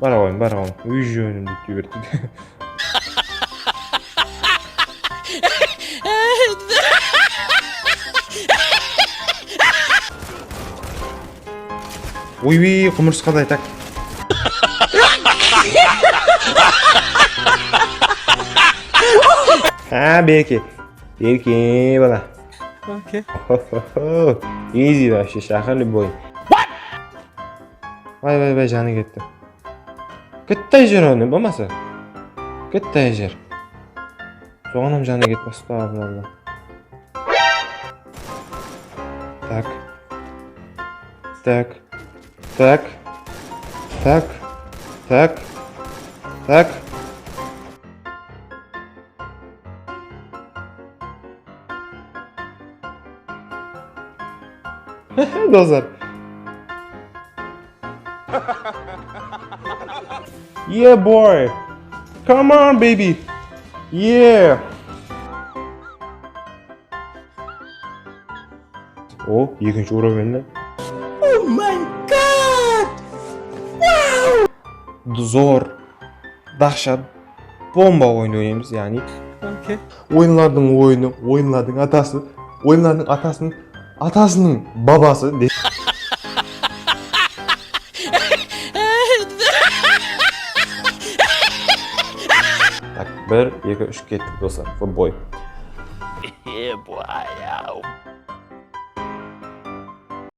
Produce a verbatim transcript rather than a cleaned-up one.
Bara qoyıń, bara qoyıń. Úy jónimdi túyberdi. Uy, uy, qumırsqaday, tak. Ha, berke. Berke, bala. Okey. Easy вообще, shaqır любой. Vay, vay, vay, janı ketti. Gittay jer onı, bolmasa. Gittay jer. Soǵan hám janı ketip, astagfirullah. Tak. Tak. Tak. Tak. Tak. Tak. Dostlar. Yeah, boy. Come on, baby. Yeah. O, ekinshi уровеньde. Oh my God! Wow! Zor. Dahshat. Bomba oyunı oynaymız, yaǵnıy. Okey. Oyınlardıń oyını, oyınlardıń atası, oyınlardıń atasınıń atasınıń babası de- Tak, bir, eki, úsh, kettik, dostlar. Futbol. Yeah, boy, yow.